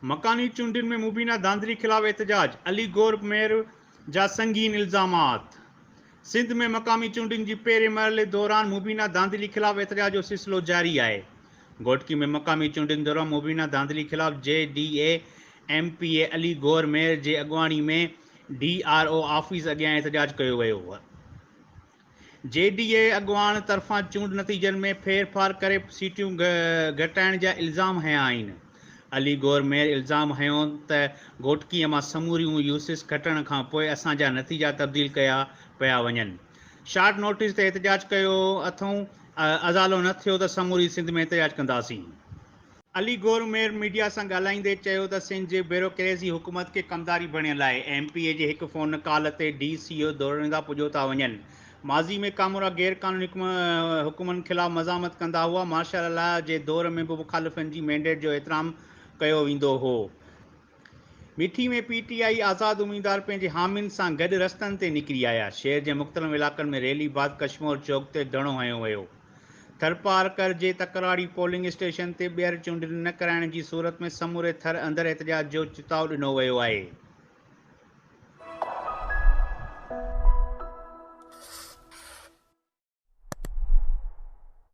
مڪاني چونڊن ۾ مبينا ڌانڌلي خلاف احتجاج، علي گور مير جا سنگين الزامات. سنڌ ۾ مقامي چونڊن جي پهرين مرحلي دوران مبينا ڌانڌلي خلاف احتجاج جو سلسلو جاري آهي. گهوٽڪي ۾ مقامي چونڊن دوران مبينا ڌانڌلي خلاف G D A M P A Ali Gohar Mehr جي اڳواڻي ۾ ڊي آر او آفيس اڳيان احتجاج ڪيو ويو. جي ڊي اي اڳواڻ طرفان چونڊ نتيجن ۾ ڦيرڦار ڪري سيٽيون گهٽائڻ جا الزام هنيا آهن. علي گوهر مير الزام هنيو ته گهوٽڪيء مان سموريون يوسيس کٽڻ کانپوء اسان جا نتيجا تبديل ڪيا پيا وڃن. شارٽ نوٽيس تي احتجاج ڪيو اٿئون، ازالو نه ٿيو ته سموري سنڌ ۾ احتجاج ڪنداسين. علي گوهر مير ميڊيا سان ڳالهائيندي چيو ته سنڌ جي بيوروڪريسي حڪومت کي ڪمداري بڻيل آهي، ايم پي اي جي هڪ فون ڪال تي ڊي سي او ڊوڙندا پڄو ٿا وڃن، ماضي ۾ ڪامورا غير قانوني حڪمن خلاف مزاحمت ڪندا هئا، مارشل لا جي دور ۾ به مخالفن جي مينڊيٽ جو احترام ڪيو ويندو هو. مٺي ۾ پي ٽي آء آزاد اميدوار پنهنجي حامين سان گڏ رستن تي نڪري آيا، شهر جي مختلف علائقن ۾ ريلي بعد ڪشمور چوڪ تي ڌرڻو هنيو ويو. ٿرپارڪر جي تڪراڙي پولنگ اسٽيشن تي ٻيهر چونڊن نه ڪرائڻ جي صورت ۾ سموري ٿر اندر احتجاج جو چتاء ڏنو ويو آهي.